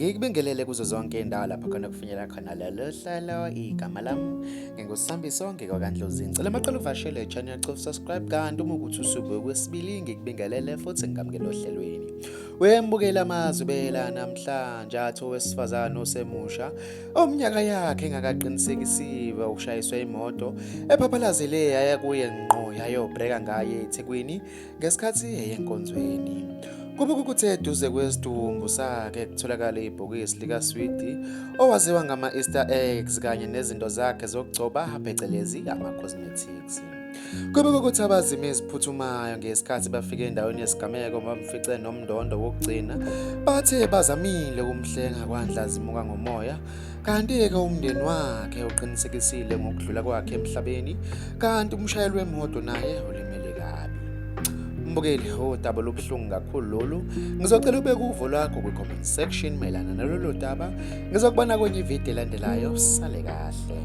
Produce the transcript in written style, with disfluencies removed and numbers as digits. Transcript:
Ngikubingelele kuzo zonke indawo lapho khona kufinyela khona lelo hlelo. Igama lami nginguSambiso ngikwaKaNdlozi. Ngicela maqala uvashele channel cofa subscribe kanti uma ukuthi usuku kwesibili ngikubingelele futhi ngikamukele ohlelweni. Wembukela amazwi bela namhlanje athi owesifazane osemusha omnyaka yakhe engakaqinisekisiwe ushayiswe imoto ephaphalazelwe yaya kuye ngqo yayobhreka ngaye eThekwini ngesikhathi eye enkonzweni. Kubikwa ukuthi eduze kwesidumbu sakhe kutholakale ibhokisi likaswidi owaziwa ngama-Easter eggs kanye nezinto zakhe zokugcoba phecelezi ama-cosmetics. Kubikwa ukuthi abazimo eziphuthumayo ngesikhathi bafike endaweni yesigameko bamfice nomndondo wokugcina bathe bazamile ukumhlenga kwandla zimuka ngomoya kanti-ke umndeni wakhe uqinisekisile ngokudlula kwakhe emhlabeni kanti umshayeli wemoto naye ulimele kabi. Mbukeli, udaba olubuhlungu kakhulu lolu. Ngizocela ubeke uvo lwakho kwi-comment section mayelana nalolu daba. Ngizokubona kwenye ividiyo elandelayo. Sale kahle.